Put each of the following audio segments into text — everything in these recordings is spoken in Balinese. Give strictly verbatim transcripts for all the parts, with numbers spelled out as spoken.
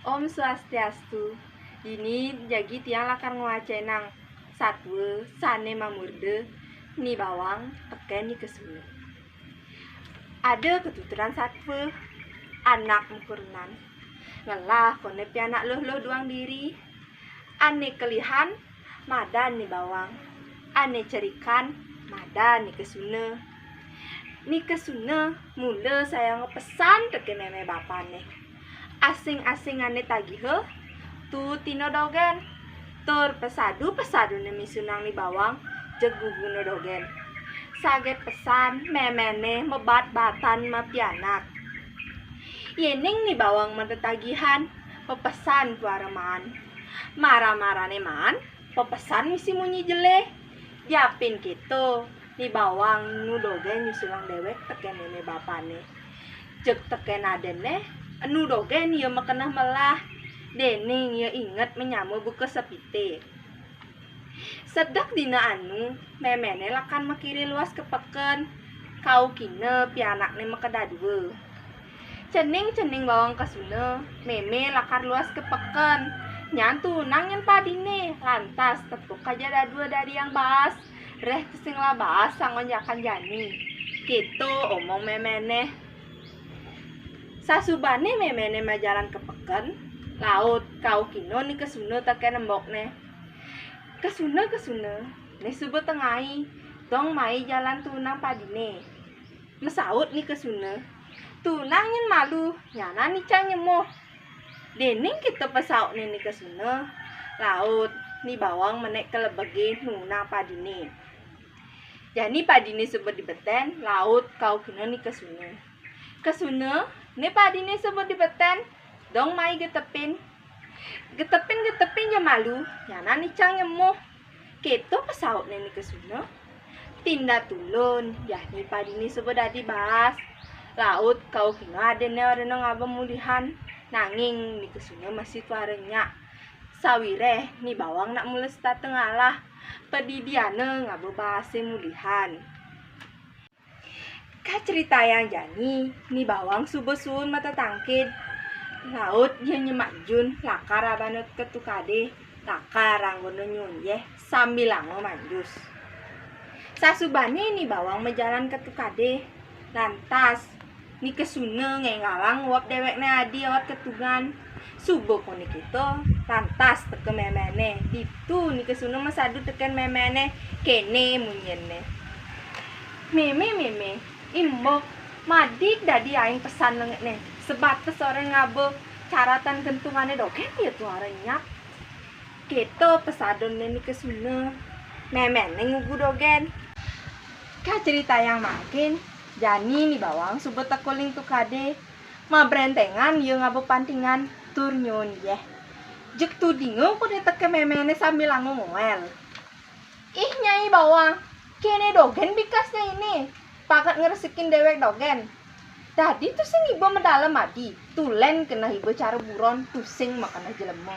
Om Swastiastu. Dini jagi tiang lakar ngwacénang satua sané mamurda Ni Bawang tekén Ni Kesuna. Ada katuturan satua, anak makurenan. Ngelah koné pianak luh-luh duang diri. Ané kelihan madan Ni Bawang. Ané cerikan madan Ni Kesuna. Ni Kesuna mula sayanga pesan tekén mémé bapané. Asing-asing ané tagiha, tuutina dogén. Tur pasadu-pasaduné misunang Ni Bawang, jeg guguna dogén. Saget pesan méméné mabat-batan mapianak. Yéning Ni Bawang matatagihan, pepesan tuara maan. Mara-marané maan, pepesan misi munyi jelé. Japin kéto, Ni Bawang nu dogén nyusulang déwék tekén mémé bapané. Jeg tekén adané, enu dogén ia makeneh melah, déning ia inget manyama buka sapité. Sedek dina anu, méméné lakar makiré luas ka peken, kaukina pianakné makadadua. Cening-cening Bawang Kesuna, mémé lakar luas ka peken. Nyan tuunang nyen padiné, lantas tepuk aja dadua dadi yang baas. Réh tusing lah baas sangonjakan jani. Kéto omong méméné. Sasubané méméné majalan ka peken, laut kaukina Ni Kesuna tekén embokné. "Kesuna, Kesuna, né suba tengai, dong mai jalan tuunang padiné." Masaut Ni Kesuna, "Tuunang nyen malu, nyanan icang nyemuh." Déning kéto pasautné Ni Kesuna, laut Ni Bawang menék ka lebegé nuunang padiné. Jani padiné suba dibetén, laut kaukina Ni Kesuna. "Kesuna, né padiné suba dibetén, dong mai getepin." "Getepin-getepin ja malu, nyanan icang nyemuh." Kéto pasautné Ni Kesuna. Tinda tulun, jani padiné suba dadi baas. Laut kaukina adané orahina ngaba mulihan, nanging Ni Kesuna masih tuara nyak. Sawiréh Ni Bawang nak mula setata ngalah, padidiana ngaba baasé mulihan. Kacritayang jani, Ni Bawang suba suun matetangkid. Laut ia nyemak jun, lakar abana ka tukadé, lakar anggona nyuun yéh, sambilanga manjus. Sasubané Ni Bawang majalan ka tukadé, lantas Ni Kesuna ngénggalang uap déwékné adi awat ka tungan. Suba koné kéto, lantas teka méméné. Ditu Ni Kesuna masadu tekén méméné, kéné munyiné. "Mémé, mémé, imbok, madi dadi aing pesan lengetné. Sebates orahina ngaba caratan gentungané dogén ia tuara nyak." Kéto pasautné Ni Kesuna. Méméné ngugu dogén. Kacritayang mangkin, jani Ni Bawang suba teka uli tukadé. Mabrénténgan ia ngaba pantingan tur nyuun yéh. Jeg tudinga koné teka méméné sambilanga ngoél. "Ih, Nyai Bawang, kéné dogén bikasné iné, pagat ngresekin déwék dogén. Dadi tusing iba madalem adi, tulén keneh iba cara buron, tusing makeneh jelema."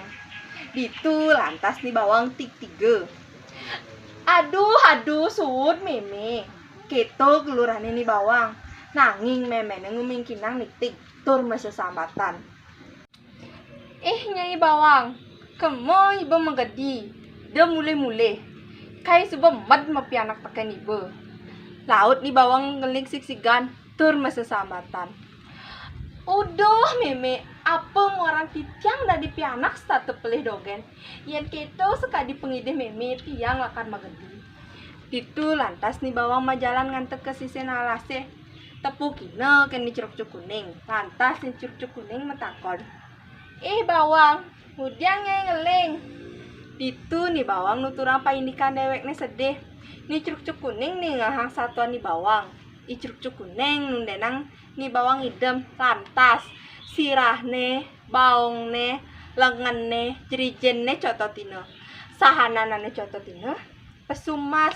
Ditu lantas Ni Bawang tigtiga. "Aduh, aduh, suud mémé." Kéto kelurahané Ni Bawang, nanging méméné ngumingkinang nigtig tur masesambatan. "Ih, Nyai Bawang, kema iba magedi, da mulih-mulih. Kai suba med mapianak tekén iba." Laut Ni Bawang ngeling sigsigan tur masesambatan. "Uduh, mémé, apa muaran titiang dadi pianak setata pelih dogén. Yén kéto sakadi pangidih mémé, tiang lakar magedi." Ditu lantas Ni Bawang majalan nganteg ka sisin alasé. Tepukina kén Ni Crucuk Kuning. Lantas Ni Crucuk Kuning matakon, "Ih, Bawang, ngudiang Nyai ngeling?" Ditu Ni Bawang nuturang paindikan déwékné sedih. Ni Crucuk Kuning ningehang satua Ni Bawang. I Crucuk Kuning nundénang Ni Bawang idem, lantas sirahné, baongné, lengenné, jrijinné cototina. Sahanan ané cototina pesu mas.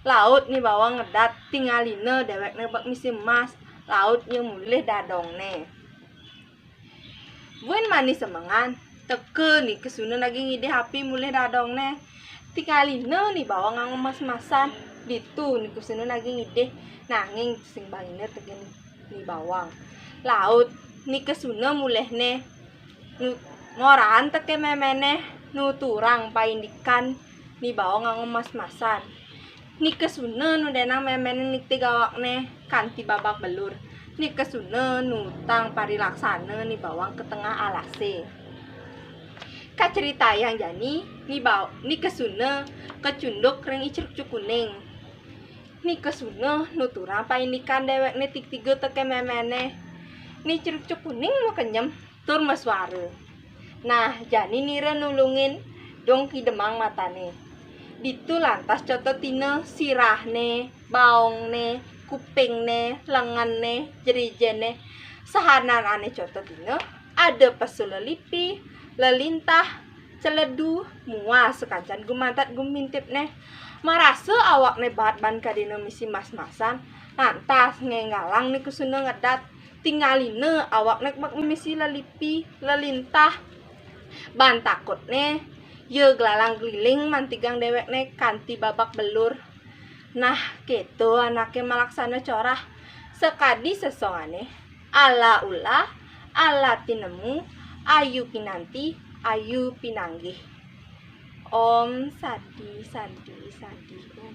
Laut Ni Bawang ngedat, tingalina déwékné bek misi mas. Laut ia mulih dadongné. Buin mani semengan, teka Ni Kesuna nagih ngidih api mulih dadongné. Tingalina Ni Bawang nganggo mas-masan. Ditu Ni Kesuna nagih ngidih, nanging sing baina tekén Ni Bawang. Laut Ni Kesuna mulihné nu-, Ngorahan teke méméné nuturang paindikan ni baong nganggo mas-masan. Ni kesuna nu dénang méméné nigtig awakné kanti babak belur. Ni kesuna nutang parilaksana ni bawang ka tengah alasé. Kacritayang jani ni ba-, ni kesuna kacunduk ring I Crukcuk Kuning. Ni kesuna nuturang paindikan déwékné tigtiga teke méméné. Ni Crukcuk Kuning makenyem tur masuara. Nah, jani nira nulungin dong kidemang matané. Ditu lantas cototina sirahné, baongné, kupingné, lengenné, jrijené, saha-sahanané cototina, ada pesu lelipi, lelintah, celedu, muah sakancan gumantat gumintipné. Marasa awakné baat baan kadéna misi mas-masan, lantas ngénggalang Ni Kesuna ngedat, tingalina awakné misi lelipi, lelintah. Baan takutné, ia glalang-gliling mantigang déwékné kanti babak belur. Nah, kéto anaké malaksana corah. Sakadi sesongané, ala ulah, ala tinemu, ayu kinanti, ayu pinanggih. Om Santi, Santi, Santi, Om.